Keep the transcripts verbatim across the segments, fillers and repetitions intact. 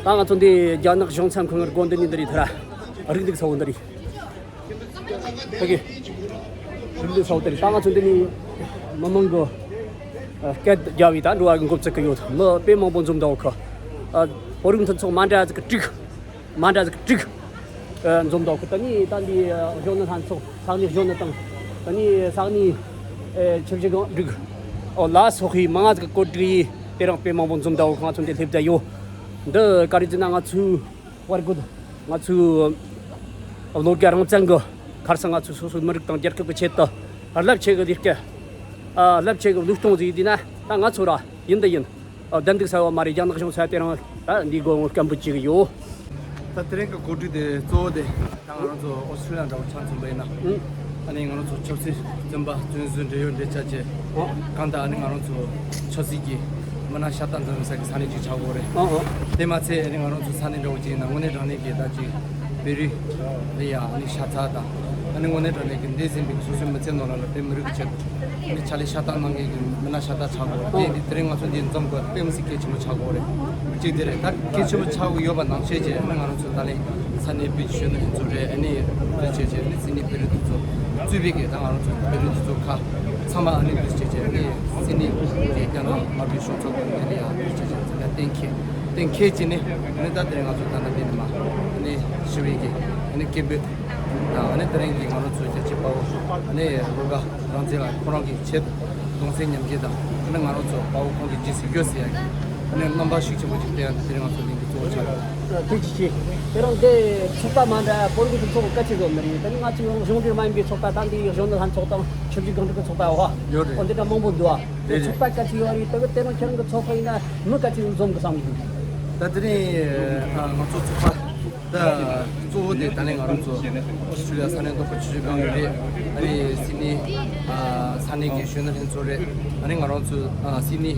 ད་ང་ཚོ་འདི་རྒྱ་ནག་གཞུང་ཚབ་ཁང་གི་སྒོ་འདི་ནས་འདི་རེད། ཐ་ར་རིག་འདུག་ས་བོ་འདི་རེད། ཨོ་ཀེ། རིག་འདུག་ས་བོ་འདི་རེད། ད་ང་ཚོ་འདི་ནས་མི་མང་གི་ཨ་སྐད་རྒྱག་པའི་ད་འགྲོ་བ་གི་འགོ་བཙུགས་གི་ཡོད། མི་དཔེ་མང་པོ་འཛོམས་འདུག་གི། ཨ་བོད་རིགས་མཐུན་ཚོགས་མ་འདྲ་ཟིག་གི་དྲུག་མ་འདྲ་ཟིག་གི་དྲུག་ཨ་འཛོམས་འདུག་གི། ད་ནི་ད་འདི་ཨ་གཞོན་ནུ་ལྷན་ཚོགས། ས་གནས་གཞོན་ནུ་དང་། ད་ནི་ས་གནས་ཨེ་ཆུ་བཞི་སྒང་དྲུག་ཨོ་ལ་སོགས་པའི་མང་ང་ཟིག་གི་བཀོད་སྒྲིག་ཡིས་དེ་རིང་དཔེ་མང་པོ་འཛོམས་འདུག་གི། ང་ཚོ་འདི་སླེབས་བསྡད་ཡོད། འདི་ག་རེ་ཟེར་ན། ང་ཚོའི་དཔའ་རྒོད། ང་ཚོའི་བློ་དགའ་རང་བཙན་གྱི་ཁར་སང་ང་ཚོས་སོ་སོའི་མི་རིགས་དང་རྒྱལ་ཁབ་ཀྱི་ཆེད་དུ་རླབས་ཆེ་གི་ལས་ཀ། ཨ་རླབས་ཆེ་གི་བློས་གཏོང་ཟིག་ཡིན་དུས་ན། ད་ང་ཚོ་ར་ཡིན་ད་ཡིན། ཨ་བདེན་འདུག་ས་བོ་མ་རེད། རྒྱ་ནག་གཞུང་ཚབ་དེ་རིང་ད་འདིའི་སྒོ་ངོ་སྐད་འབོད་བྱེད་གི་ཡོད། ད་དེ་རིང་གི་གོ་སྒྲིག་དེ་གཙོ་བོ་དེ་ད་ང་རང་ཚོ་ཨོ་སི་ཁྲུ་ལི་ཡ་འདྲ་བོ་ཆ་མཚོན་པ་ཡིན་ན། ཨུ། ཨ་ནི་ང་རང་ཚོ་ཆབ་སྲིད་བཙོན་པ་བཙོན་ཟུར་འབྲེལ་ཡོད་འབྲེལ་ཆགས་བྱས། ཨོ། གང་ལྟར་ཨ་ནི་ང་རང་ཚོ་ཆབ་སྲིད་ཀྱི་མི་སྣ་ཤ་སྟག་འཛོམས་ས་གི་ས་གནས་ཅིག་ཆགས་དགོས་རེད། ཨོ་ཨོ། དེ་མ་ཚད་ཨ་ནི་ང་རང་ཚོ་ས་གནས་འདྲ་བོ་ཅིག་ཡིན་ན་དངོས་གནས་དྲང་གནས་ཀྱི་ད་ཅིག་བོད་རིགས་ལ་ཡ་ཨ་ནི་ཤ་ཚ་དང་། ཨ་ནི་དངོས་གནས་དྲང་གནས་ཀྱི་འདས་ཟིན་པའི་སོ་སོའི་མི་ཚེ་ནང་ལ་ལ་བོད་མི་རིགས་ཀྱི་ཆེད་དུ་ཨ་ནི་ཕྱག་ལས་ཤ་སྟག་གནང་མཁན་གྱི་མི་སྣ་ཤ་སྟག་ཆགས་དགོས་རེད། དེ་ཡིན་དུས་དེ་རིང་ང་ཚོ་འདི་འཛོམས་དགོས་དཔེ་མི་སྲིད་གལ་ཆེན་པོ་ཆགས་དགོས་རེད། གཅིག་དེ་རེད། ད་གལ་ཆེན་པོ་ཆགས་དགོས་ཡོད་པ་ནང་བཞིན་བྱས་ཨ་ནི་ང་རང་ཚོ་ད་ལན་ས་གནས་བོད་ཀྱི་གཞོན་ནུ་ལྷན་ཚོགས་རེད། ཨ་ནི་བོད་ཆེ་ཆེ་ཨ་ནི་སིད་ནི་བོད་རིགས་འདུ་ཚོགས་གཙོས་པའི་གི་ད་ང་རང་ཚོ་བོད་རིགས་འདུ་ཚོགས་ཁག་ཚང་མ་ཨ་ནི་བོད་ཆེ་ཆེ་ཨ་ནི་སིད་ནི་གི་རྒྱ་ནག་དམར་པོའི་གཞུང་ཚབ་ཁང་དེ་ལ་ཡ་བོད་ཆེ་ཆེ་ཚང་མ་གཏན་འཁེལ་གཏན་འཁེལ་བྱས་ནས་ཨ་ནི་ད་དེ་རིང་ང་ཚོ་ད་ལྟ་འདི་ནས་མ་ཨ་ནི་ཞི་བའི་གི་ཨ་ནི་སྐད་འབོད་དང་། ཨ་ནི་དེ་རིང་གི་ང་རང་ཚོ་རྒྱལ་གཅེས་དཔའ་བོ་ཨ་ནི་བློ་དགའ་རང་བཙན་ལགས་ཁོ་རང་གི་ཆེད་དུ་གདུང་སེམས་མཉམ་སྐྱེད་དང་། ཨ་ནི་ང་རང་ཚོ་དཔའ་བོ་ཁོང་གི་རྗེས་སུ་ཡོད་ཟེར་ཡ་གི་ཨ་ནི་རྣམ་པ་ཤུགས་ཆེན་པོ་ཅིག་བསྟན་ཡ་དེ་རིང་ང་ཚོ་གླིང་གི་གཙོ་བོ་ཆགས་ཡོད། ཐུགས་རྗེ་ཆེ། དེ་རིང་འདི་ཚོགས་པ་མ་འདྲ་བོད་རིགས་ཀྱི་ཚོགས་པ་སྐད་ཆ་བཟོ་མི་རེད། ད་ནི་ང་ཚོའི་གཞུང་འབྲེལ་མ་ཡིན་པའི་ཚོགས་པ་ད་འདི་གཞོན་ནུ་ལྷན་ཚོགས་དང་ཆབ་སྲིད་སྒང་དྲུག་གི་ཚོགས་པ་འོ་ཡོད་རེད། འོ་འདི་འདྲ་མང་པོ་འདུག་ཨ། རེད་རེད། ཚོགས་པ་སྐད་ཆ་ཡོད་རེད། ད་གི་དེ་རིང་ཁྱེད་རང་གི་ཚོགས་པ་ཡིན་ན་མི་ག་ཚོད་འཛོམས་གི་བསམ་གི་འདུག་ད་དེ་རིང་ཨ་ང་ཚོ་ཚོགས་པ་ད་གཙོ་བོ་དེ་ད་ནི་ང་རང་ཚོ་ཨོ་སི་ཁྲུ་ལི་ཡ་ས་གནས་མདོ་ཁམས་ཆུ་བཞི་སྒང་ཡོད་རེད། ཨ་ནི་སིད་ནི་ཨ་ས་གནས་ཀྱི་གཞོན་ནུ་ལྷན་ཚོགས་རེད། ཨ་ནི་ང་རང་ཚོ་ཨ་སིད་ནི་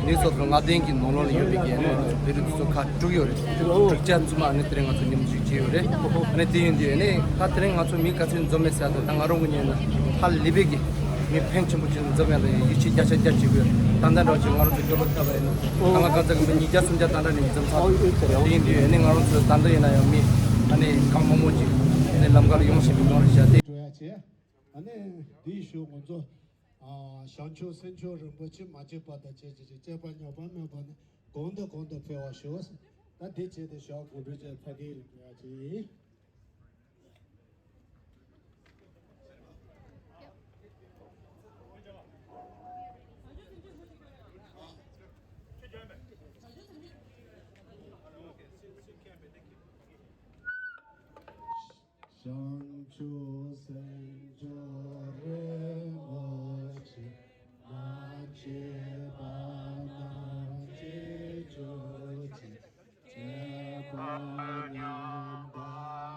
ནིའུ་སའོཐ་ཝེལ་མངའ་སྡེ་གི་ནང་ལོགས་ལ་ཡོད་པའི་གི་ཨ་ནི་ང་རང་ཚོ་བོད་རིགས་འདུ་ཚོགས་ཁག་དྲུག་ཡོད་རེད། དྲུག་ཅུ་ཙམ་ཨ་ནི་དེ་རིང་ང་ཚོ་མཉམ་ཞུགས་བྱས་ཡོད་རེད། ཨ་ནི་དེ་ཡིན་དུས་ཨ་ནི་ད་དེ་རིང་ང་ཚོ་མི་ག་ཚོད་འཛོམས་མེད་ཟེར་ཡ་དང་། ད་ང་རང་གི་ཉན་ན་ཧ་ལས་པའི་གི་མི་ཕོན་ཆེན་པོ་ཅིག་འཛོམས་ཡ་ལ་ཡིད་ཆེས་བརྒྱ་ཆ་བརྒྱ་བྱེད་དགོས། ད་ལྟ་འདྲ་བོ་ཅིག་ང་རང་ཚོ་སྐྱོ་ལོ་ལྟ་བ་ཡིན་ན་ད་ང་གང་ཚ་གི་མི་ཉིས་བརྒྱ་སུམ་བརྒྱ་ད་ལྟ་ནས་འཛོམས་ཚར་འདུག་དེ་ཡིན་དུས་ཨ་ནི་ང་རང་ཚོ་ད་ལྟ་ཡིན་ན་ཡང་མི་ཨ་ནི་གང་མང་མང་ཅིག་ཨ་ནི་ལམ་ཁ་ལ་ཡོང་བཞིན་པའི་སྒང་རེད་ཤག་དེ་འགྲོ་ཡ་བྱས། ཨ་ནི་འདིའི་ཞོར་ང་ཚོ་ཨ་བྱང་ཆུབ་སེམས་མཆོག་རིན་པོ་ཆེ་མ་བརྗེད་པ་དང་བཅས་ཀྱི་གཅེས་པ་ཉམས་པ་མེད་པ་ནི་གོང་དུ་གོང་དུ་འཕེལ་བར་ཤོག་ད་དེ་ཆེད་དུ་ཞོགས་དགོང་དྲོ་བཅས་ཕ་གིའི་ལ་འགྲོ་ཡ་བྱས། བྱང་ཆུབ་སེམས་མཆོག་རིན་པོ་ཆེ། མ་བརྗེད་པ་ནི་བརྗེད་གྱུར་ཅིག་བརྗེད་པ་ཉམས་པ།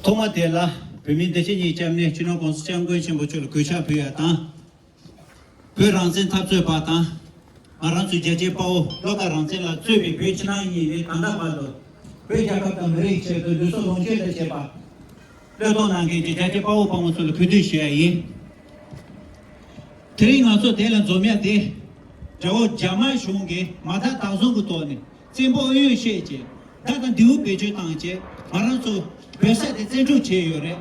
ཐོག་མ་དེ་ལ་བོད་མིའི་བདེ་སྐྱིད་ཉིན་བཅར་ནས་སྤྱི་ནོར་༸གོང་ས་༸སྐྱབས་མགོན་ཆེན་པོ་མཆོག་ལ་གུས་ཕྱག་ཕུལ་ཡ་དང་། བོད་རང་བཙན་འཐབ་རྩོད་པ་དང་། ང་རང་ཚོའི་རྒྱལ་གཅེས་དཔའ་བོ་བློ་དགའ་རང་བཙན་ལགས་གཙོས་པའི་བོད་ཕྱི་ནང་གཉིས་ནས་ད་ལྟ་བར་དུ་བོད་རྒྱལ་ཁབ་དང་མི་རིགས་ཆེད་དུ་ལུས་སྲོག་ལོངས་སྤྱོད་དང་བཅས་པ་བློས་གཏོང་གནང་མཁན་གྱི་རྒྱལ་གཅེས་དཔའ་བོ་དཔའ་མོ་ཚོ་ལ་གུས་འདུད་ཞུ་ཡ་ཡིན། དེ་རིང་ང་ཚོ་དེ་ལ་འཛོམས་ཡ་དེ། དགྲ་བོ་རྒྱ་དམར་གཞུང་གིས་མ་མཐའ་དག་བཟུང་གི་ཐོག་ནས་བཙན་པོ་ཨུ་ཡོན་བཤད་བྱས་མདའ་དང་མདེའུ་བེད་སྤྱོད་བཏང་བྱས་ང་རང་ཚོ་བོད་ས་དེ་བཙན་འཕྲོག་བྱས་ཡོད་རེད།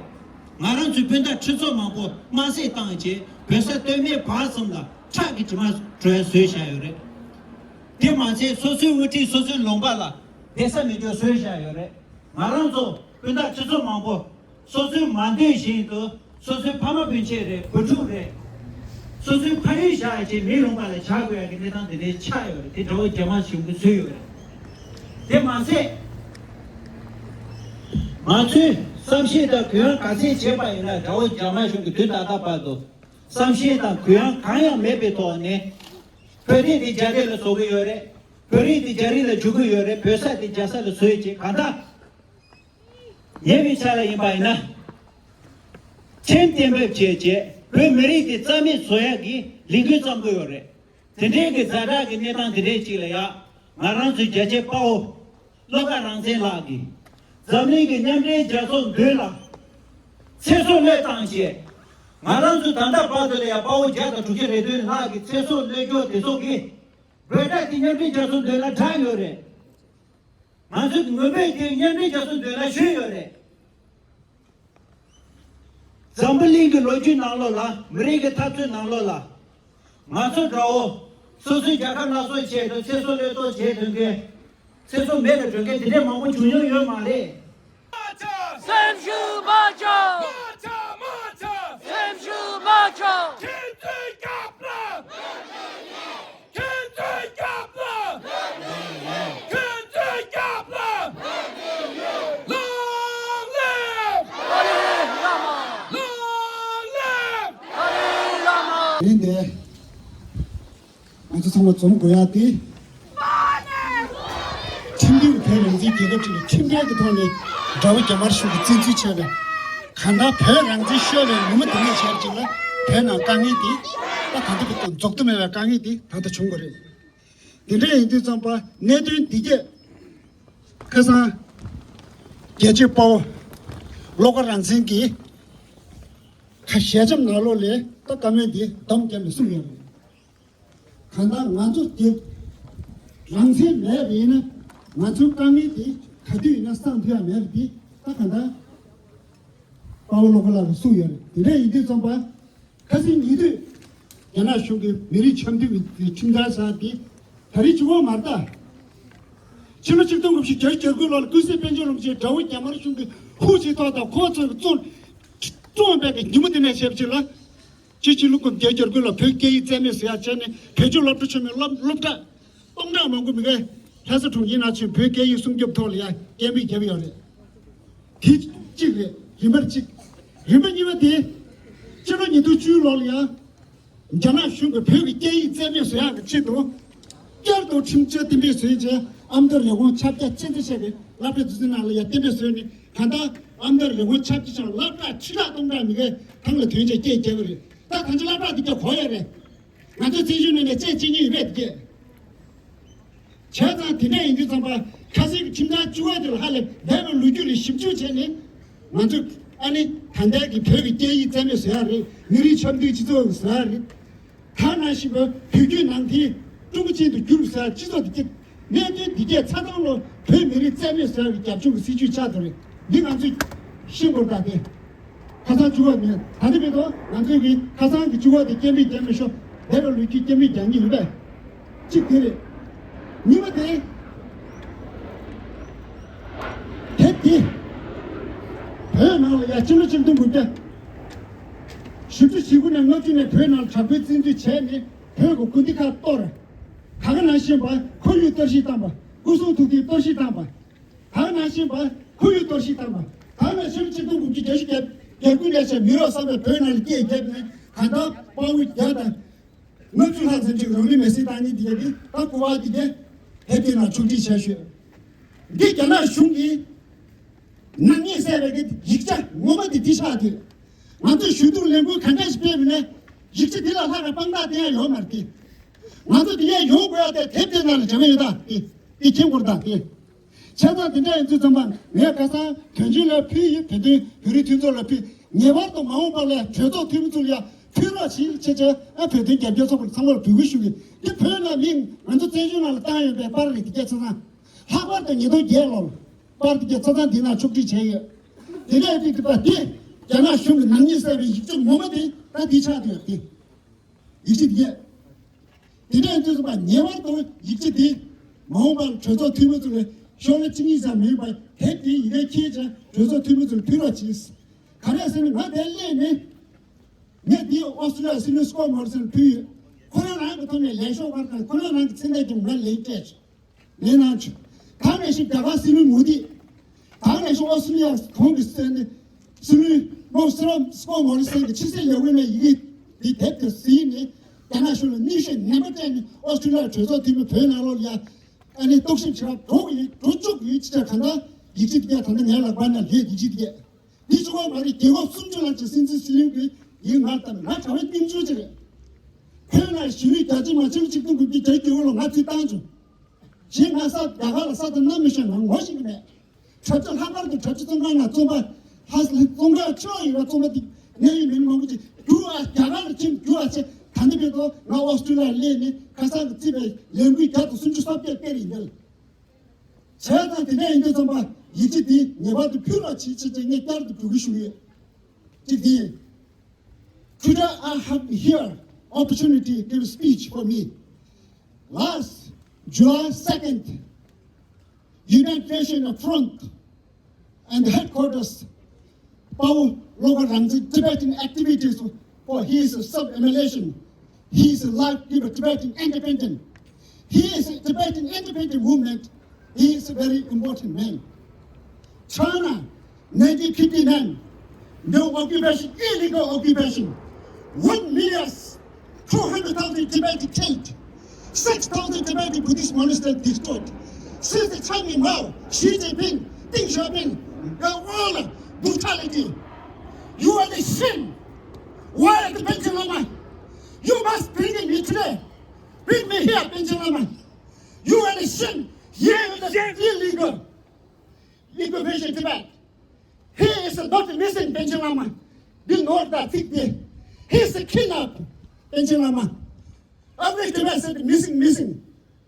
ང་རང་ཚོའི་སྤུན་ཟླ་ཁྲི་ཚོ་མང་པོ་དམར་བསད་བཏང་བྱས་བོད་ས་སྟོད་སྨད་བར་གསུམ་ལ་ཁྲག་གི་དྲི་མ་བྲོ་ཡ་བཟོས་བཞག་ཡོད་རེད། དེ་མ་ཚད་སོ་སོའི་དབུ་ཁྲིད་སོ་སོའི་ལུང་པ་ལ་བསྡད་ས་མེད་རྒྱུ་བཟོས་བཞག་ཡོད་རེད། ང་རང་ཚོ་སྤུན་ཟླ་ཁྲི་ཚོ་མང་པོ་སོ་སོའི་མ་འདོད་བཞིན་དུ་སོ་སོའི་ཕ་མ་སྤུན་མཆེད་རེད། བུ་ཕྲུག་རེད། སོ་སོའི་ཕ་ཡུལ་བཞག་བྱས་མིའི་ལུང་པ་ལ་བཞག་དགོས་ཡ་གི་གནས་སྟངས་དེ་འདྲའི་ཆགས་ཡོད་རེད། དེ་དགྲ་བོ་རྒྱ་དམར་གཞུང་གིས་བཟོས་ཡོད་རེད། དེ་མ་ཟད། ང་ཚོས་བསམ་ཤེས་དང་གུ་ཡངས་ག་ཚད་བྱས་པ་ཡིན་ན་དགྲ་བོ་རྒྱ་དམར་གཞུང་གིས་དུས་ད་ལྟ་བར་དུ་བསམ་ཤེས་དང་གུ་ཡངས་གང་ཡང་མེད་པའི་ཐོག་ནས་བོད་རིགས་དེ་རྒྱ་རིགས་ལ་བཟོ་གི་ཡོད་རེད། བོད་རིགས་དེ་རྒྱ་རིགས་ལ་འཇུག་གི་ཡོད་རེད། བོད་ས་དེ་རྒྱ་ས་ལ་བཟོས་བྱས་གང་ལྟར། ཉེ་བའི་ཆར་ལ་ཡིན་པ་ཡིན་ན། མཆན་གཏན་འབེབས་བྱས་རྗེས་བོད་མི་རིགས་དེ་རྩ་མེད་བཟོ་ཡག་གི་ལས་འགུལ་བརྩམས་ཀྱི་ཡོད་རེད། དེ་འདྲའི་གི་ཛ་དྲག་གི་གནས་སྟངས་དེ་འདྲའི་ཅིག་ལ་ཡ། ང་རང་ཚོའི་རྒྱལ་གཅེས་དཔའ་བོ་བློ་དགའ་རང་བཙན་ལགས་ཀྱིས་འཛམ་གླིང་གི་མཉམ་འབྲེལ་རྒྱལ་ཚོགས་མདུན་ལ་ཚེ་སྲོག་བློས་བཏང་བྱས། ང་རང་ཚོའི་ད་ལྟ་བར་དུ་ལ་ཡ་དཔའ་བོ་བརྒྱ་དང་དྲུག་ཅུ་རེ་བདུན་ལྷག་གི་ཚེ་སྲོག་བློས་བཀལ་དེ་ཚོ་གིས་འབོད་སྒྲ་དེ་མཉམ་འབྲེལ་རྒྱལ་ཚོགས་མདུན་ལ་བསྒྲགས་ཡོད་རེད། ང་ཚོས་ངོ་སྤྲོད་དེ་མཉམ་འབྲེལ་རྒྱལ་ཚོགས་མདུན་ལ་ཞུས་ཡོད་རེད། འཛམ་བུ་གླིང་གི་ལོ་རྒྱུས་ནང་ལོགས་ལ་མི་རིགས་ཀྱི་འཐབ་རྩོད་ནང་ལོགས་ལ། ང་ཚོ་དགྲ་བོ་སོ་སོའི་རྒྱལ་ཁབ་སླར་གསོའི་ཆེད་དུ་ཚེ་སྲོག་བློས་གཏོང་བྱས་དོན་གྱི་ཚེ་སྲོག་མེད་ལ་སྒྲོན་མཁན་དེ་འདྲའི་མང་པོ་བྱུང་མྱོང་ཡོད་མ་རེད། སེམས་ཤུགས་མ་ཆག་སེམས་ཤུགས་མ་ཆག་ཁྱེད་ཚོའི་རྒྱབ་ལ། ཁྱེད་ཚོའི་རྒྱབ་ལ། ཁྱེད་ཚོའི་རྒྱབ་ལ། ལོང་ལེབ། ཏཱ་ལའི་བླ་མ། ལོང་ལེབ། ཏཱ་ལའི་བླ་མ། ཡིན་ཏེ། ང་ཚོ་ཚང་མ་འཛོམས་དགོས་ཡ་དེ། ཁྲིམས་མཐུན་གྱི་བོད་རང་བཙན་རྒྱལ་ཁབ་ཅིག་ལ་ཁྲིམས་འགལ་གྱི་ཐོག་ནས་དགྲ་བོ་རྒྱ་དམར་གཞུང་གིས་བཙན་འཛུལ་བྱས་ནས། གང་ལྟར་བོད་རང་བཙན་ཤོར་བའི་ཉིན་མོ་དེ་ནས་བྱས་ཅིག་ལ་བོད་ནང་དཀའ་ངལ་དེ་ད་ད་ལྟ་བར་དུ་རྫོགས་མཐའ་མེད་པའི་དཀའ་ངལ་དེ་ད་ལྟ་བྱུང་དགོས་རེད། དེ་འདྲ་ཡིན་དུས་ཙམ་པ་གནད་དོན་འདི་གས་ཁ་སང་རྒྱལ་གཅེས་དཔའ་བོ་བློ་དགའ་རང་བཙན་གྱིས་ཁ་ཞལ་ཆེམས་ནང་ལོགས་ལས་ད་བཀའ་མོལ་འདི་བསྡོམས་བརྒྱབ་ནས་གསུངས་ཡོད་རེད། གང་ལྟར་ང་ཚོ་དེ་རང་བཙན་མེད་པ་ཡིན་ན་ང་ཚོའི་དཀའ་ངལ་དེ་ག་དུས་ཡིན་ན་སངས་ཐུབ་ཡ་མེད་པ་འདི་ད་གང་ལྟར་དཔའ་བོ་བློ་དགའ་ལགས་ཀྱིས་གསུངས་ཡོད་རེད། དེ་འདྲ་ཡིན་དུས་ཙམ་པ་ཁ་སང་ཉེ་དུས་རྒྱ་ནག་གཞུང་གིས་མི་རིགས་འཆམ་མཐུན་གྱི་ཁྲིམས་འཆར་ཟེར་དེ་ད་རེས་བྱུང་བ་མ་རེད་ད། ཕྱི་ལོ་ཆིག་སྟོང་དགུ་བརྒྱ་བརྒྱད་ཅུ་གྱ་དགུ་ལོ་ལ་ཀུན་གཟིགས་པཎ་ཆེན་རིན་པོ་ཆེ་དགྲ་བོ་རྒྱ་དམར་གཞུང་གིས་ཧུར་བྱས་ཐོག་དང་ཁོ་ཚོས་བཙོང་བཙོང་བའི་ཉིན་མོ་དེ་ནས་བྱས་པ་ཅིག་ལ། སྤྱི་ཕྱི་ལོ་དགུ་བརྒྱ་བརྒྱད་ཅུ་གྱ་དགུ་ལོ་བོད་སྐད་ཡིག་རྩིས་མེད་བཟོ་ཡག་བྱས་ནས་བོད་ཆོས་སློབ་གྲྭ་ཆེན་མོའི་སློབ་སློབ་གྲྭ་སྟོང་ཕྲག་མང་པོ་མི་གའི་ལྷ་ས་གྲོང་ཁྱེར་ནང་ཆོས་བོད་སྐད་ཡིག་སྲུང་སྐྱོབ་ཐོག་ལ་ཡང་སྐད་འབོད་བརྒྱབ་ཡོད་རེད། དེ་གཅིག་རེད། རིམ་པར་གཅིག་རིམ་པ་གཉིས་པ་དེ་ཕྱི་ལོ་ཉིས་སྟོང་བཅུ་ལོ་ལ་ཡང་རྒྱ་ནག་གཞུང་གིས་བོད་ཀྱི་སྐད་ཡིག་རྩིས་མེད་བཟོ་ཡག་གི་ཆེད་དུ་བསྐྱར་དུ་ཁྲིམས་བཅད་གཏན་འབེབས་བཟོས་རྗེས་ཨ་མདོ་ལས་ཁུངས་ཆ་རྒྱ་ཆེ་ཙམ་བྱས་པའི་སློབ་གྲྭ་འཛུགས་སྐྲུན་ནང་ལ་ཡང་གཏན་འབེབས་བཟོས་ནས་ད་ལྟ་ཨ་མདོ་ལས་ཁུངས་ཆ་རྒྱ་ཆེ་ན་སློབ་གྲྭ་ཁྲི་ཕྲག་སྟོང་ཕྲག་མི་གའི་ཐང་ལ་ཐོན་རྗེས་སྐད་རྒྱབ་པ་རེད། ད་ད་ཆ་སློབ་གྲྭ་འདི་ག་གོ་ཡ་རེད། ང་ཚོའི་བཙན་བྱོལ་ནང་ནས་རྩེད་གཅིག་གཉིས་ཡོད་པས་དེ་གས། བྱས་ཙང་དེ་འདྲ་ཡིན་དུས་ཙམ་པ་ཁ་སང་གི་ཁྲིམས་ཐག་བཅུ་པ་དེ་ལ་ཧ་ལས་འདས་པའི་ལོ་རྒྱུས་ལ་ཞིབ་འཇུག་བྱས་ནས་ང་ཚོས་ཨ་ནི་ད་ལྟའི་གི་བོད་ཀྱི་སྐད་ཡིག་རྩིས་མེད་བཟོ་ཡ་རེད། མི་རིགས་འཆམ་མཐུན་སྤྱི་ཚོགས་བཟོ་ཡ་རེད། ད་ནང་བཞིན་པའི་བོད་བརྒྱུད་ནང་བསྟན་ཀྲུང་གོ་ཅན་དུ་བསྒྱུར་བཟོ་ཡ་སྤྱི་ཚོགས་དེ་གས། གནད་དོན་འདི་གས་ཚ་ཐང་ལོ་བོད་མི་རིགས་རྩིས་མེད་བཟོ་ཡ་གི་རྒྱབ་ལྗོངས་ཀྱི་སྲིད་ཇུས་ཆགས་ཐུབ་རེད། འདི་ང་ཚོས་ཤེས་དགོས་རེད་ད་དེ། ཁ་སང་བཅུ་པ་མེད། ད་ལྟ་བར་དུ་ང་ཚོས་ཀྱི་ཁ་སང་གི་བཅུ་པ་དེ་སྐད་འབོད་རྒྱག་མི་ཤོག་འདས་པའི་ལོ་རྒྱུས་སྐད་འབོད་རྒྱག་མཁན་ཡོད་པས། གཅིག་དེ་རེད། གཉིས་པ་དེ། དེབ་དེ། བོད་ནང་ལ་ཡ་ཕྱི་ལོ་ཆིག་སྟོང་དགུ་བརྒྱ། བཞི་བཅུ་ཞེ་དགུ་ནས་ལྔ་བཅུ་ནས་བོད་ནང་ལ་དྲག་པོའི་བཙན་འཛུལ་བྱས་ནས་བོད་ཀྱི་སྐུ་འདི་ཁ་གཏོར། ད་ག་ནང་བཞིན་པ་ཁོར་ཡུག་གཏོར་བཤིག་བཏང་པ། སྐུ་སྲུང་ཐུགས་རྟེན་གཏོར་བཤིག་བཏང་པ། ད་ག་ནང་བཞིན་པ་ཁོར་ཡུག་གཏོར་བཤིག་བཏང་པ། ད་ནང་བཞིན་ཆིག་སྟོང་དགུ་བརྒྱ་བརྒྱད་ཅུ་གྱ་དགུ་ནས་བྱས་མི་རབས་གསར་པས་བོད་ནང་ལ་སྐད་བརྒྱབ་ནས་གང་ལྟར་དཔའ་བོ་བརྒྱ་དང་ལྔ་བཅུ་ལྷག་ཙམ་ཅིག་རང་ལུས་མེར་སྲེག་བཏང་མཁན་དེ་གས་ད་སྐུ་པར་དེ་གས་དེབ་དེ་ནང་ཕྱོགས་སྒྲིག་བྱས་ཤོག་འདི་རྒྱ་ནག་གཞུང་གིས་ནག་ཉེས་བསལ་བའི་གི་ཡིག་ཆ་ངོ་མ་དེ་འདི་ཆགས་དུས། ང་ཚོས་ཞུ་གཏུག་ལས་འགུལ་ག་འདྲ་ཞིག་སྤེལ་བ་ནས་ཡིག་ཆ་འདི་ལ་ལྷག་པའི་དཔང་རྟགས་བསྟན་ཡ་ཡོད་མ་རེད་དེ། ང་ཚོ་འདི་ཡས་ཡོང་དགོས་ཡ་དེ་དེབ་དེ་ནང་ལ་བྱ་བ་ཡོད་ད་དེ། དེ་མཁྱེན་དགོས་རེད་ད་དེ། བྱས་ཙང་དེ་འདྲ་ཡིན་དུས་ཙམ་པ་ངས་ཁ་སང་དོན་ཆེན་ལ་ཕུལ་ཡོད། བོད་དོན་བོད་རིགས་མཐུན་ཚོགས་ལ་ཕུལ། ངེས་པར་དུ་མ་འོངས་པ་ལ་གྲོས་ཚོགས་འཐུས་མི་ཚོ་ལ་ཡ་ཕུལ་རོགས་བྱེད་ཅེས་བྱས། ཨ་བོད་དོན་རྒྱབ་སྐྱོར་ཚོགས་པ་ཚང་མར་འབོད་སྐུལ་ཞུ་གི། འདི་བོད་ནང་མི་ང་ཚོ་བཙན་བྱོལ་ནང་ལ་བཏང་ཡོད་པའི་པར་རེད་དེ་སྐད་ཆ་ཚང་། ལྷག་པར་དུ་ཉིས་སྟོང་བརྒྱད་ལོར་པར་དེ་གའི་ཚ་ཚང་འདི་ནང་ཕྱོགས་སྒྲིག་བྱས་ཡོད། དེ་ནས་དེ་དེ་པ་དེ་རྒྱ་ནག་གཞུང་གི་ནག་ཉེས་བསལ་བའི་ཡིག་ཆ་ངོ་མ་དེ་ད་འདི་ཆགས་བསྡད་ཡོད་དེ། ཡིག་ཆ་དེ་གས། དེ་འདྲ་ཡིན་དུས་ཙམ་པ་ངེས་པར་དུ་ཡིག་ཆ་དེ་མ་འོངས་པར་གྲོས་ཚོགས་འཐུས་མི་ཚོ་ལ་ཤོག་ལྷེ་གཅིག་གཉིས་ཙམ་མིན་པར་དེབ་དེ་ཡི་གེ་འཁྱེར་བྱས་གྲོས་ཚོགས་འཐུས་མི་ཚོ་ལ་ཕུལ་རོགས་གྱིས། ག་རེ་ཟེར་ན་ང་དེར་སླེབས་ནས། ངས་འདི་ཨོ་སི་ཀྲི་ལི་ཡ་སྲིད་བློན་སི་ཀོ་མོ་རི་སན་ཕུལ་ཡོད། ཁོ་རང་རང་གི་ཐོག་ནས་ལས་ཤོག་དབར་དང་ཁོ་རང་རང་གི་མཚན་རྟགས་ཀྱི་ངོ་ལེན་སྤྲད། ལས་གནང་བྱུང་། ད་ནས་ཤིག་རྒྱ་གར་སྲིད་བློན་མོ་དི། ད་ནས་ཤིག་ཨོ་སི་ཀྲི་ལི་ཡ་གོང་གི་སྲིད་བློན་སྲིད་བློན་མོ་སི་རོ་སི་ཀོ་མོ་རི་སན་གྱི་ཕྱི་སྲིད་ལས་ཁུངས་ནས་ཡི་གེ་འདི་དེབ་དེ་གཟིགས་ནས་རྒྱ་ནག་གཞུང་ལ་གནོན་ཤུགས་ངན་པ་སྤྲད་ནས་ཨོ་སི་ཀྲི་ལི་ཡ་གྲོས་ཚོགས་འཐུས་མི་བོད་ནང་ལོགས་ལ་ཡ་ཨ་ནི་རྟོག་ཞིབ་བྱེད་པར་འགྲོ་གི་ཡོད། འགྲོ་བཅུག་གི་ཡོད་ཅེས་བྱས། ད་ལྟ་ཡིག་ཆ་དེ་གས་ད་ལྟ་ངའི་ལག་པ་ན་ཡོད། ཡིག་ཆ་དེ་གས། འདི་གཙོ་བོ་མ་རེད། རྒྱལ་ཁབ་སུམ་ཅུ་ལྷག་ཅིག་སྲིད་འཛིན་སྲིད་བློན་གྱིས་ཡིག་ངར་བཏབ། ང་གྲྭ་པ་རྟེན་འབྱུང་ཅིག་རེད། བོད་ནང་གཞིས་ལུས་རྒྱ་ཆེ་མ་ཆེ་ཆིག་སྟོང་དགུ་བརྒྱ་བརྒྱད་ཅུ་གྱ་དགུ་ལོ་ང་ཚུར་བཏང་བྱུང་། གཞན་ང་ས་རྒྱ་གར་ལ་ས་དང་གནམ་མི་ཤེས། ང་ངོ་ཤེས་ཀྱི་མེད། གྲྭ་ཆ་ལྷག་པར་དུ་གྲྭ་ཆ་བཙོན་ཁང་ནང་བཙོན་པ་ལྷ་ས་བཙོན་ཁང་ཆེ་བ་ཡིན་པ་བཙོན་པ་དེ་གནས་ཡུལ་མི་མང་པོ་ཅིག་རྒྱུགས་ཨ་རྒྱ་གར་ལ་ཕྱིན་རྒྱུགས་ཨ་ཆེ། ད་ནི་བོད་དུ་ང་ཨོ་སི་ཀྲི་ལི་ཡར་སླེབས་ནས་ཁ་སང་གི་རྩིས་པའི་ལས་འགུལ་བརྒྱ་དང་སུམ་ཅུ་སོ་བརྒྱད་སྤེལ་ཡིན་འདུག་བྱས་ཙང་དེ་འདྲ་ཡིན་དུས་ཙམ་པ་ཡིག་ཆ་འདི་ངེས་པར་དུ་ཕུལ་རོགས་བྱེད་ཅེས་ངས་བསྐྱར་དུ་འབོད་སྐུལ་ཞུ་གི་ཡོད། གཅིག་འདི། Today I have here opportunity to give speech for me. Last July second, United Nations Front and headquarters Pawo Loka Rangzi Tibetan activities for his self-immolation. He is alive in the Tibetan independent. He is a Tibetan independent movement. He is a very important man. China, nineteen fifty-nine, no occupation, illegal occupation. One million two hundred thousand Tibetans killed. Six thousand Tibetan Buddhist monasteries destroyed. Since the Chairman Mao, Xi Jinping, Deng Xiaoping, they are all brutality. You are the shame. Why the Panchen Lama? You must bring me today. Bring me here, Panchen Lama. You are the shame. Here is the illegal occupation Tibet. He is not missing, Panchen Lama. They know that thing there. He is a kidnap, Panchen Lama. Every Tibet said missing, missing.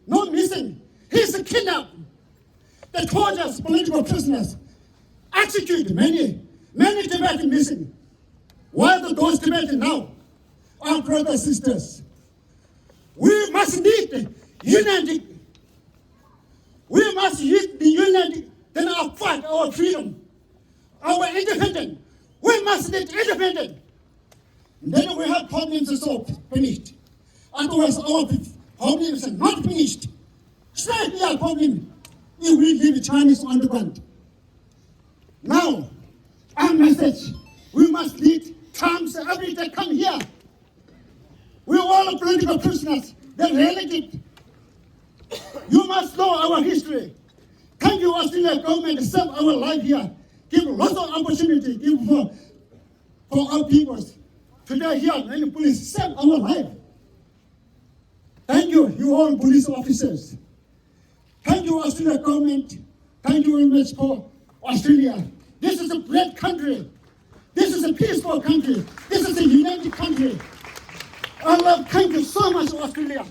No missing. He is a kidnap. They torture political prisoners. Execute many, many Tibetans missing. Why the, those Tibetans now? Our brothers, sisters, we must need unity. We must u-, be united in our fight, our freedom, our independence. We must need independence. Then we have problems solved, finished. Otherwise, our problems are not finished. Still, we have problem if we leave Chinese on the ground. Now, our message, we must lead Trumps every day come here. We all are political prisoners. They relegated. You must know our history. Thank you, Australian government, save our life here. Give lots of opportunity, give for, for our peoples. Today here, many police save our life. Thank you, you all police officers. Thank you, Australia government. Thank you very much for Australia. This is a great country. This is a peaceful country. This is a united country. I love, thank you so much, Australia.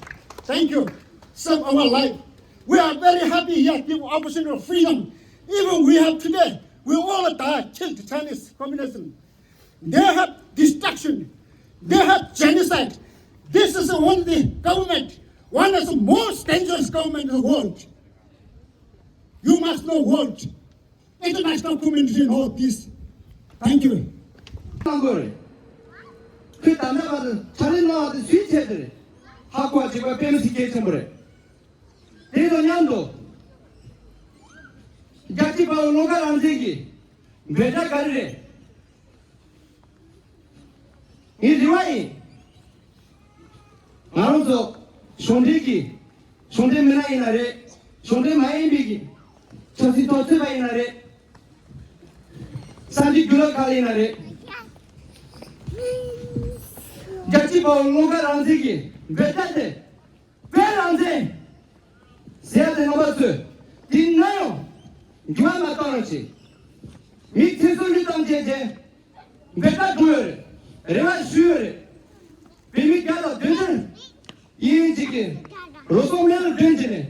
Thank you. Save our life. We are very happy here, give opportunity of freedom. Even we have today, we all die, killed Chinese communism. They have destruction. They have genocide. This is the only government, one of the most dangerous government in the world. You must know world. International community know this. Thank you. གནང་དགོས་རེད། ཁོས་ད་ལྟ་བར་དུ་ཕྱག་ལས་གནང་བ་དེ་སུའི་ཆེད་དུ་རེད། ཧ་གོ་བ་བྱེད་པ་དཔེ་མི་སྲིད་གལ་ཆེན་པོ་རེད། དེ་དང་མཉམ་དུ། རྒྱལ་གཅེས་དཔའ་བོ་ལོ་དགའ་རང་བཙན་གྱི་འབོད་སྒྲ་ག་རེ་རེད། ངའི་རེ་བ་ཡིན། ང་རང་ཚོ་གཞུང་འབྲེལ་གྱི་གཞུང་འབྲེལ་མི་སྣ་ཡིན་ན་རེད། གཞུང་འབྲེལ་མ་ཡིན་པའི་གི་ ཆབ་སྲིད་ཐོག་ཚུད་པ་ཡིན་ན་རེད། གསར་འགྱུར་རྒྱུ་ལོ་ཁག་ཡིན་ན་རེད། རྒྱལ་གཅེས་དཔའ་བོ་བློ་དགའ་རང་བཙན་གྱི་འབོད་སྒྲ་དེ། བོད་རང་བཙན་ཟེར་ཡ་དེ་རྣམ་པ་ཚོས་དེ་ན་ཡང་འགྱུར་བ་མ་བཏང་རོགས་བྱེད། མི་ཚེ་སྲོག་བློས་བཏང་བྱས་བྱས་འབོད་སྒྲ་བསྒྲགས་ཡོད་རེད། རེ་བ་ཞུས་ཡོད་རེད། བོད་མི་རྒྱ་ལ་དོན་ཆེན་ཡིན་ཅིག་གི་རོ་སོང་མེ་ལ་སྒྲོན་བྱས་ནས་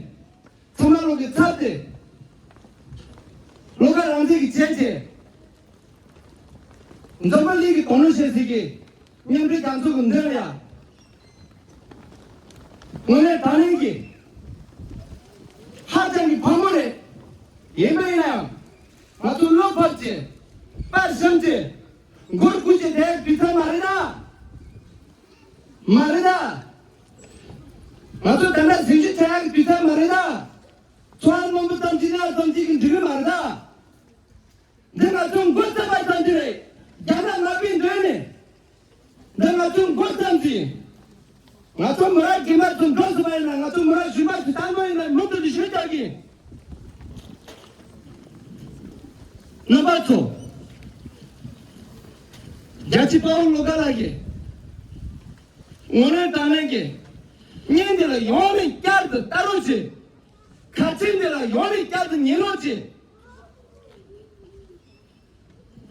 ཚང་མ་ལོག་གི་ཚབ་སྟེ། བློ་དགའ་རང་བཙན་གྱི་བྱས་བྱས། འཛམ་བུ་གླིང་གི་དོན་ལ་བྱེད་སྲིད་ཀྱི་མཉམ་འབྲེལ་རྒྱལ་ཚོགས་ཀྱི་མདུན་ལ་ཡ། དངོས་གནས་དྲང་གནས་ཀྱི་ཧ་ཅང་གི་ཕངས་པོ་རེད། ཡིན་པ་ཡིན་ན་ཡང་ང་ཚོ་བློ་ཕམ་བྱས། དཔའ་ཞུམ་བྱས། མགོ་སྒུར་བྱས་བསྡད་དུས་ཚོད་མ་རེད་ད། མ་རེད་ད། ང་ཚོ་ད་ལྟ་ཟིང་ཆ་བྱ་ཡག་གི་དུས་ཚོད་མ་རེད་ད། ཚོར་བ་རྣོན་པོ་ཙམ་གྱིས་ན་ཙམ་གྱིས་ཀྱི་འགྲིག་གི་མ་རེད་ད། འདི་ང་ཚོ་མགོ་བརྩམས་པ་ཙམ་གྱིས་རེད། རྒྱ་ནག་ནག་པོའི་མདུན་ནས། འདི་ང་ཚོ་མགོ་བརྩམས་ཀྱིས། ང་ཚོ་མི་རབས་རྗེས་མ་ཚོ་འགྲོ་ཟིན་པ་ཡིན་ན། ང་ཚོ་མི་རབས་གཞོན་པ་ཚོ་དང་པོ་ཡིན་ན་མུ་མཐུད་དུ་ཞུ་རྒྱག་གི། རྣམ་པ་ཚོ། རྒྱལ་གཅེས་དཔའ་བོ་བློ་དགའ་ལགས་ཀྱིས། དངོས་གནས་དྲང་གནས་ཀྱི་བརྙན་འདི་ལ་ཡང་ནས་བསྐྱར་དུ་ལྟ་རོགས་བྱེད། ཁ་ཆེམས་འདི་ལ་ཡང་ནས་བསྐྱར་དུ་ཉན་རོགས་བྱེད།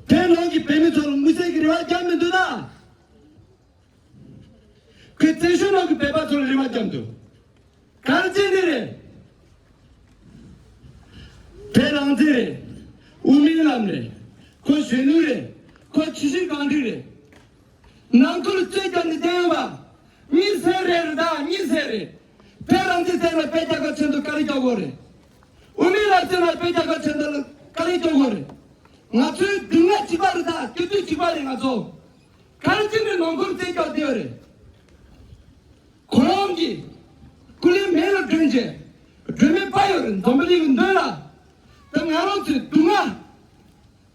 དེ་ནང་གི་བོད་མི་ཚོར་མི་ཚེ་གི་རེ་བ་བརྒྱབ་མི་འདུག་ད། ཁོས་བཙན་བྱོལ་ནང་གི་བོད་པ་ཚོར་རེ་བ་བརྒྱབ་འདུག་ག་རེ་བྱས་ནས་རེད། བོད་རང་བཙན་རེད། དབུ་མའི་ལམ་རེད། ཁོ་གཞོན་ནུ་རེད། ཁོ་ཆུ་ཤུར་གངས་ཁྲོད་རེད། ནང་ཁུལ་རྩོད་རྒྱག་ནས་བསྡད་ཡོད་པ། གཉིད་སད་རེད་རེད་ད། གཉིད་སད་རེད། བོད་རང་བཙན་བཙན་ལ་བོད་རྒྱལ་ཁབ་ཆེན་པོ་དཀའ་ལས་རྒྱག་དགོས་རེད། དབུ་མའི་ལམ་བཙན་ལ་བོད་རྒྱལ་ཁབ་ཆེན་པོ་དཀའ་ལས་རྒྱག་དགོས་རེད། ང་ཚོའི་སྡུག་བསྔལ་གཅིག་པ་རེད་ད། སྐྱིད་སྡུག་གཅིག་པ་རེད་ང་ཚོ། ག་རེ་བྱས་ནས་ནང་ཁུལ་རྩོད་རྒྱག་བསྡད་ཡོད་རེད། ཁོ་རང་གིས་སྐུ་ལུས་མེ་ལ་སྒྲོན་བྱས། སྒྲོན་མེ་སྤར་ཡོད་རེད། འཛམ་བུ་གླིང་གི་མདུན་ལ། ད་ང་རང་ཚོའི་སྡུག་བསྔལ།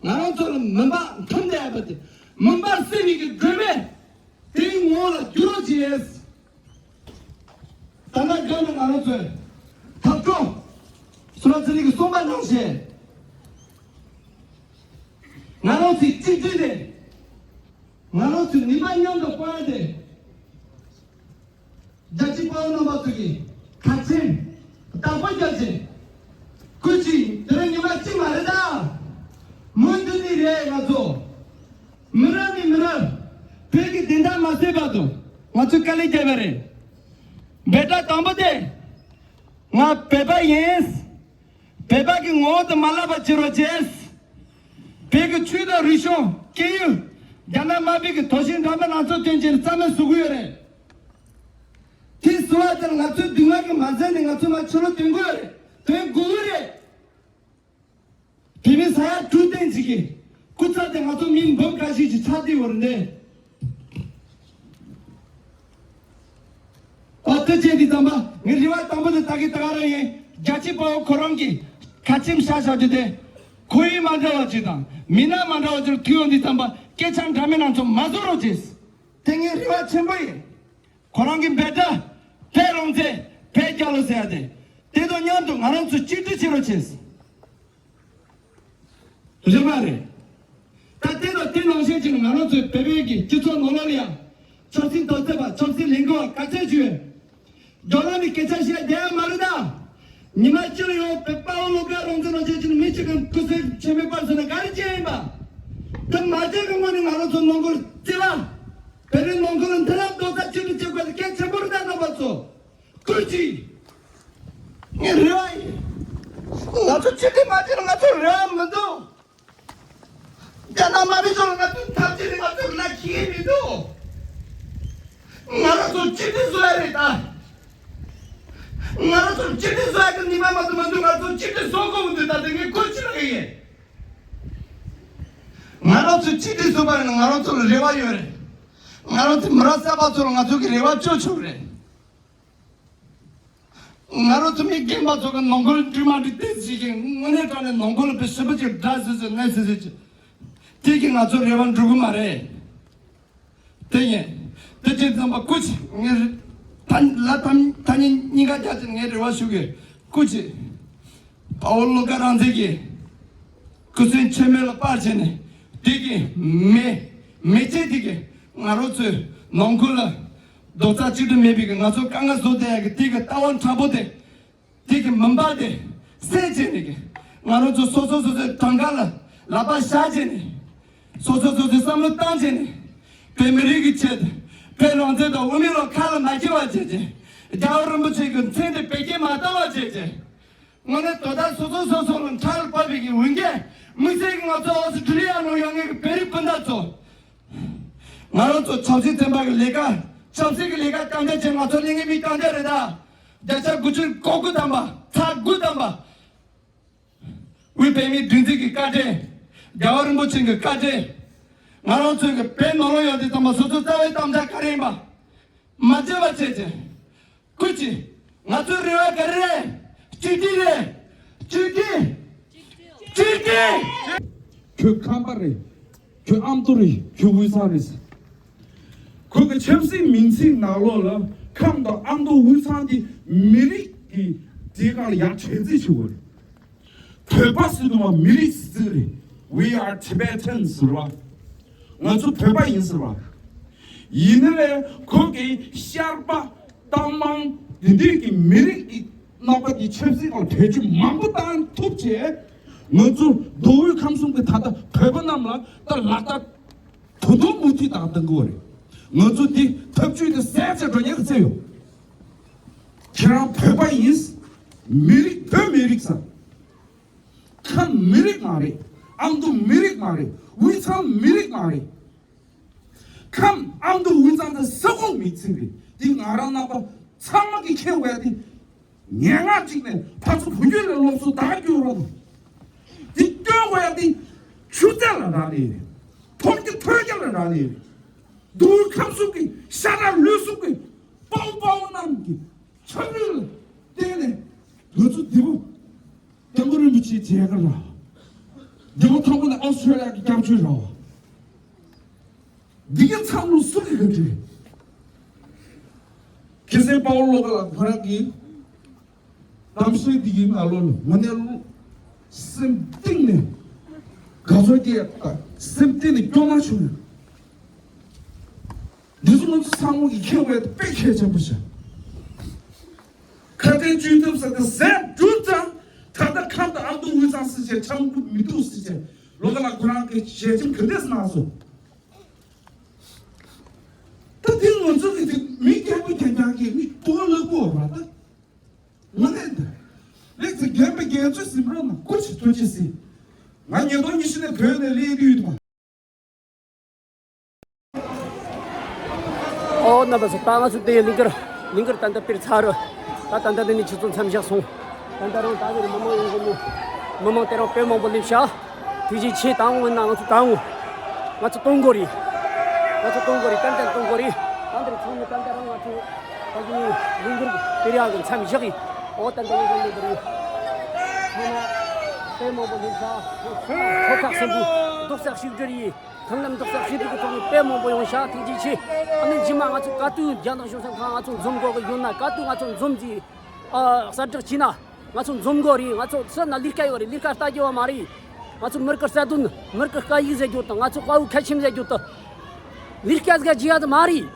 ང་རང་ཚོ་ལ་མུན་པ་འཐིམས་བསྡད་ཡོད་པ་དེ། མུན་པ་སེལ་ནི་གི་སྒྲོན་མེ་དེའི་ངོ་ལ་འགྱུར་རོགས་བྱེད། ད་ལྟ་སྒང་ལ་ང་རང་ཚོའི་འཐབ་གྲོགས་སུ་ར་ཚེ་རིང་གིས་གསུངས་པ་ནང་བཞིན། ང་རང་ཚོའི་གཅིག་སྒྲིལ་དེ། ང་རང་ཚོའི་ནུས་པ་མཉམ་དུ་སྤུངས་ཏེ། རྒྱལ་གཅེས་དཔའ་བོ་རྣམ་པ་ཚོ་གིས་ཁ་ཆེམས་བདག་པོ་རྒྱབ་ཅིང་། སྐུ་མཁྱེན། དེ་རིང་ཉི་མ་གཅིག་མ་རེད་ད། མུ་མཐུད་ནས་རེད། ང་ཚོ་མི་རབས་ནས་མི་རབས་བོད་ཀྱི་བདེན་མཐའ་མ་གསལ་བར་དུ་ང་ཚོས་དཀའ་ལས་བརྒྱབ་པ་རེད། འབོད་སྒྲ་དང་པོ་དེ། ང་བོད་པ་ཡིན། བོད་པ་གི་ངོ་བོ་དེ་མ་བརླག་པ་བྱེད་རོགས་བྱེད། བོད་ཀྱི་ཆོས་དང་རིག་གཞུང་། སྐད་ཡིག་རྒྱ་ནག་དམར་པོའི་གི་དོ་ཤལ་འདྲ་མིན་སྣ་ཚོགས་སྟོན་བྱས་ནས་རྩ་མེད་བཟོ་གི་ཡོད་རེད། དེ་བཟོ་བ་དེར་ང་ཚོའི་སྡུག་བསྔལ་གྱིས་མ་ཟད་ནས་ང་ཚོ་མར་ཕྱི་ལོགས་ཐོན་དགོས་རེད། ཐོན་དགོས་ཀྱི་རེད། དེ་མིན་ས་ཡ་དྲུག་བདུན་ཅིག་གི་སྐུ་ཚབ་དེ་ང་ཚོ་མི་འབུམ་འགའ་ཞིག་ཅིག་ཆགས་བསྡད་ཡོད་རེད་འདི། ཨོ་དེ་བྱས་འདི་ཙམ་པ་ངའི་རེ་བ་དང་པོ་དེ་ད་གི་ད་ག་རང་ཡིན། རྒྱལ་གཅེས་དཔའ་བོ་ཁོ་རང་གིས་ཁ་ཆེམས་བཞག་བཞག་རྒྱུ་དེ། ཁོར་ཡུག་མ་འདྲ་བ་ཅིག་དང་མི་སྣ་མ་འདྲ་བ་ཅིག་ཐུག་ཡོང་འདི་ཙམ་པ་སྐད་ཆ་འདྲ་མིན་སྣ་ཚོགས་མ་བཟོ་རོགས་བྱེད། དེ་ངའི་རེ་བ་ཆེན་པོ་ཡིན། ཁོ་རང་གི་འབོད་སྒྲ་བོད་རང་བཙན་བོད་རྒྱལ་ལོ་ཟེར་ཡ་དེ། དེ་དང་མཉམ་དུ་ང་རང་ཚོ་གཅིག་སྒྲིལ་བྱེད་རོགས་བྱེད། རེད་མ་རེད། ད་དེ་དང་དེ་ནང་བཞིན་གྱི་ང་རང་ཚོའི་བོད་པའི་གི་སྤྱི་ཚོགས་ནང་ལོགས་ལ་ཡང་ཆབ་སྲིད་རྡོག་རྩ་བ། ཆབ་སྲིད་ལས་འགུལ་བ་ག་ཚད་ཅིག་ཡོད། རྒྱ་ནག་ནས་སྐད་ཆ་བཤད་བསྡད་ཡ་མ་རེད་ད། ཉི་མ་གཅིག་ལ་ཡང་བོད་པ་བློ་དགའ་རང་བཙན་ལ་བྱེད་ཀྱི་མི་གཅིག་གི་སྐུ་ཚེ་ཕྱི་མའི་བར་སོང་ན་ག་རེ་བྱས་ཡིན་པ། དེ་མ་བྱས་ཀྱི་སྔོན་ནས་ང་རང་ཚོ་ནང་ཁུལ་རྩེ་བ། བོད་རིགས་ནང་ཁུལ་མཐུན་ལམ་རྡོག་རྩ་གཅིག་ཏུ་བྱེད་དགོས་ཟེར་གལ་ཆེན་པོ་རེད་ད་རྣམ་པ་ཚོ། ཀུན་གྱིས། ངའི་རེ་བ་ཡིན། ང་ཚོ་ཕྱི་དྲིལ་མ་བྱེད་ན་ང་ཚོར་རེ་བ་མི་འདུག་རྒྱ་ནག་དམར་པོའི་ཕྱོགས་ལ་ང་ཚོའི་འཐབ་ཇུས་ནི་ང་ཚོར་ལ་ཁྱི་མི་འདུག་ང་རང་ཚོ་གཅིག་སྒྲིལ་བཟོ་ཡ་རེད་ད། ང་རང་ཚོར་གཅིག་སྒྲིལ་བཟོ་ཡ་གི་ནུས་པ་མ་གཏོགས་མི་འདུག་ང་ཚོ་གཅིག་སྒྲིལ་བཟོ་དགོས་མི་འདུག་ད་དེ་ངས་ཁོ་ཅི་ལ་ཡིན། ང་རང་ཚོ་གཅིག་སྒྲིལ་བཟོ་བ་ཡིན་ན་ང་རང་ཚོ་ལ་རེ་བ་ཡོད་རེད། ང་རང་ཚོ་མི་རབས་གསར་པ་ཚོ་ལ་ང་ཚོ་གི་རེ་བ་བཅོལ་ཆོག་རེད། ང་རང་ཚོ་མི་རྒན་པ་ཚོ་གི་ནང་ཁུལ་འགྲིག་མ་འགྲིག་ཏོག་ཙམ་ཞིག་གི་དངོས་གནས་དྲང་གནས་ནང་ཁུལ་བི་ཞིབ་པོ་ཅིག་འདྲ་ཟེར་ཟེར་གནས་ཟེར་ཟེར་ཅིག་དེ་གི་ང་ཚོ་རེ་བ་འགྲུབ་གི་མ་རེད། དེ་ཡིན། དེ་བྱས་ཙམ་པ་སྐུ་མཁྱེན་ངས་ད་ལ་ད་ད་ཉིན་གཉིས་ཀ་རྒྱ་ཆེ་ངས་རེ་བ་ཞུ་གི་སྐུ་མཁྱེན། དཔའ་བོ་བློ་དགའ་རང་བཙན་གྱི་སྐུ་ཚེ་ཆེན་མོ་ལ་དཔར་བྱས་ནས། དེ་གི་མེ་མེ་ལྕེ་དེ་གི་ང་རང་ཚོའི་ནང་ཁུལ་ལ་རྡོག་རྩ་གཅིག་ཏུ་མེད་པའི་གི་ང་ཚོ་དཀའ་ངལ་བཟོ་བསྡད་ཡ་གི་དེ་གི་ལྟ་བ་མཁྲེགས་པོ་དེ། དེ་གི་མུན་པ་དེ་སེལ་བྱས་ནས་གི། ང་རང་ཚོ་སོ་སོ་སོ་སོའི་གྲངས་ཀ་ལ་ལག་པ་བཞག་བྱས་ནས། སོ་སོ་སོ་སོའི་བསམ་བློ་བཏང་བྱས་ནས། བོད་མི་རིགས་ཀྱི་ཆེད་དུ། བོད་རང་བཙན་དང་དབུ་མའི་ལོ་ཁ་ལ་མ་འཁྱེར་བ་བྱས་བྱས། རྒྱལ་བ་རིན་པོ་ཆེ་གི་མཚན་དེ་བེད་སྤྱོད་མ་བཏང་བ་བྱས་བྱས། དངོས་གནས་དོ་བདག་སོ་སོ་སོ་སོ་ལ་མཁྲེགས་པོ་བབས་པའི་གི་འོས་འགན་དམིགས་བསལ་གྱི་ང་ཚོ་ཨོ་སི་ཁྲུ་ལི་ཡ་ནང་ཡོད་མཁན་གྱི་བོད་རིགས་སྤུན་ཟླ་ཚོ། ང་རང་ཚོ་ཆབ་སྲིད་ཚན་པ་གི་ལས་ཀ། ཆབ་སྲིད་ཀྱི་ལས་ཀ་གང་འདྲ་བྱས། ང་ཚོ་ལས་འགན་མི་གང་འདྲ་རེད་ད། བརྒྱ་ཆ་དགུ་བཅུ་གོ་དགུ་ཐམ་པ། ཚ་དགུ་ཐམ་པ། དབུས་བོད་མིའི་སྒྲིག་འཛུགས་ཀྱི་བཀའ་དྲིན། རྒྱལ་བ་རིན་པོ་ཆེ་གི་བཀའ་དྲིན། ང་རང་ཚོའི་གི་བོད་ནང་ལ་ཡོད་དེ་ཚང་མ་སོ་སོ་རྩ་བའི་དམ་བཅའ་ག་རེ་ཡིན་པ། མ་བརྗེད་པ་བྱས་བྱས། ཀུན་གྱིས་ང་ཚོའི་རེ་བ་ག་རེ་རེད། གཅིག་སྒྲིལ་རེད། གཅིག་སྒྲིལ། གཅིག་སྒྲིལ། ཁྱོད་ཁམས་པ་རེད། ཁྱོད་ཨ་མདོ་རེད། ཁྱོད་དབུས་གཙང་རེད། ཁོ་གི་ཆབ་སྲིད་མིང་ཚིག་ནང་ལོགས་ལ་ཁམས་དང་ཨ་མདོ་དབུས་གཙང་དེ་མི་རིགས་ཀྱི་དེའི་སྒང་ལ་ཡར་དྲན་རྩིས་བྱེད་དགོས་རེད། བོད་པ་ཟེར་དུས་མ་མི་རིགས་ཟེར་རེད། We are Tibetans ཟེར་བ། ང་ཚོ་བོད་པ་ཡིན་ཟེར་བ། ཡིན་ནའི་ཁོ་གི་ཤར་པ་རྟ་མང་དེ་འདྲས་ཀྱི་མི་རིགས་ཀྱི་རྣམ་པ་དེ་ཆབ་སྲིད་ནང་བེད་སྤྱོད་མང་པོ་བཏང་ཐུབ་བྱས། ང་ཚོ་མདོ་དབུས་ཁམས་གསུམ་གྱི་ད་ལྟ་བོད་པ་རྣམས་ལ་ད་ལག་བསྟར་ད་དུང་མུ་མཐུད་བཏང་གཏོང་དགོས་རེད། ང་ཚོ་འདི་འཐབ་ཇུས་དེ་གསལ་བྱེད་འགྲོ་ཉེན་ག་ཚད་ཡོད། ཁྱེད་རང་བོད་པ་ཡིན། མི་རིགས་བོད་མི་རིགས་ས། ཁམས་མི་རིགས་མ་རེད། ཨ་མདོ་མི་རིགས་མ་རེད། དབུས་གཙང་མི་རིགས་མ་རེད། ཁམས་ཨ་མདོ་དབུས་གཙང་དེ་ས་ཁོངས་མི་ཚིག་རེད། འདི་ང་རང་རྣམ་པ་ཚང་མ་གིས་མཁྱེན་དགོས་ཡ་དེ། ངན་སྔགས་གཅིག་ནས་ཕར་ཚུར་བུ་རྒྱུད་ལ་སློབ་གསོ་ད་སྐྱོན་རོགས་དང་། འདི་སྐྱོན་དགོས་ཡ་དེ་ཆུ་ཚད་ལ་རག་ལས་རེད། ཐོན་སྐྱེད་ཐོན་སྐྱེད་ལ་རག་ལས་རེད། མདོ་དབུས་ཁམས་གསུམ་གྱི་ཤ་ཁྲག་ལུས་གསུམ་གྱི་དཔའ་བོ་དཔའ་མོ་རྣམས་ཀྱི་ཕྱག་ལུས་ལ་བརྟེན་ནས་ང་ཚོ་འདི་མོ་སྐྱབས་མགོན་རིན་པོ་ཆེའི་མཇལ་ཁ་རག་འདི་མོ་མཐོང་གོ་ནས་ཨོ་སི་ཁྲུ་ལི་ཡ་གི་སྐྱབས་བཅོལ་རག་འདི་གའི་མཚམས་ལུགས་སུ་གི་ག་འདྲ། ཁྱེད་སེམས་དཔའ་བོ་བློ་དགའ་ལགས་ཁོ་རང་གིས་གཏམ་བཤད་འདི་གའི་ནང་ལོགས་ལ་ངོ་ནས་སེམས་གཏིང་ནས་དགའ་ཚོར་སྐྱེས་དང་སེམས་གཏིང་ནས་སྐྱོ་སྣང་བྱུང་ཡོད། འདི་ཚོ་ང་ཚོ་ཚང་མ་གིས་མཁྱེན་དགོས་དཔེ་གལ་ཆེན་པོ་ཞིག་ཁ་བྲལ་བཅུག་ཐབས་ཟེར་ཏེ་ཟས་བསྒྲུབས་ཙང་། ད་ལྟ་ཁམས་དང་ཨ་མདོ་དབུས་གཙང་ཟེར་བྱས་འཆམ་དགོས་མི་འདུག་ཟེར་བྱས་བློ་དགའ་ལགས་ཁོ་རང་གིས་ཞལ་ཆེམས་ག་འདྲས་གནང་སོང་། ད་དེ་ང་ཚོ་གི་དེ་མི་རྒན་པོ་རྒན་རྒྱང་གི་མི་ལྟོ་བ་ལག་པོ་བ་ད། ངོ་ནས་འདི་ལེགས་ཚེ་རྒན་པའི་རྒན་ཚོའི་སེམས་རོགས་ན་སྐུ་མཁྱེན་ཐུགས་རྗེ་གཟིགས། ང་ཉིས་སྟོང་ཉི་ཤུ་ནས་བོད་ནས་སླེབས་དུས་དང་། ཨོ་རྣམ་པ་ཚོ། ད་ང་ཚོ་དེ་གླིང་དཀར་གླིང་དཀར་ད་ལྟ་དཔེར་ཚར་རུ། ད་ད་ལྟ་འདི་ནས་ཆུ་ཚོད་མཚམས་བཞག་སོང་། ད་ལྟ་རང་ད་གི་མི་མང་ཡོང་གི་མོ། མི་མང་དེ་རང་དཔེ་མང་པོ་སླེབས་ཤག་ཐུགས་རྗེ་ཆེ། ད་འོང་ན་ང་ཚོ་ད་འོང་། ང་ཚོ་གཏོང་དགོས་རེད། ང་ཚོ་གཏོང་དགོས་རེད། ཏན་ཏན་གཏོང་དགོས་རེད། ད་འདིར་ཚང་མ་ཏན་ཏན་རང་ང་ཚོ་ད་གི་གླིང་དཀར་དཔེ་ར་གི་མཚམས་བཞག་གི། ཨོ་ད་ལྟ་ཡོང་གི་མོ་དེ་རེད། ཚང་མ་དཔེ་མང་པོ་སླེབས་ཤག་ཚོ་ཁག་གསུམ་པོ་རྡོག་རྩ་གཅིག་སྒྲིལ་ཡིན། ཁང་ལམ་རྡོག་རྩ་གཅིག་སྒྲིལ་གྱི་ཐོག་ནས་དཔེ་མང་པོ་ཡོང་ཤག་ཐུགས་རྗེ་ཆེ། ཨ་ནི་རྗེས་མ་ང་ཚོ་ག་དུས་རྒྱ་ནག་གཞུང་ཚབ་ཁང་ང་ཚོ་འཛོམས་དགོས་ཀྱི་ཡོད་ན། ག་དུས་ང་ཚོ་འཛོམས་ཀྱི་ཨ་གསལ་བསྒྲགས་བྱས་ན་ང་ཚོ་འཛོམས་དགོས་རེད། ང་ཚོ་ཚུར་ན་ལས་ཀ་ཡོད་རེད། ལས་ཀ་ལྟ་རྒྱུ་བ་མ་རེད། ང་ཚོ་མི་རིགས་ཀྱི་རྩ་དོན། མི་རིགས་ཀྱི་སྐད་ཡིག་ཟེར་རྒྱུ་དང་། ང་ཚོ་དཔའ་བོའི་ཁ་ཆེམས་ཟེར་རྒྱུ་དང་། ལས་ཀ་ཟིག་བྱེད་ཡ་དེ་མ་རེད།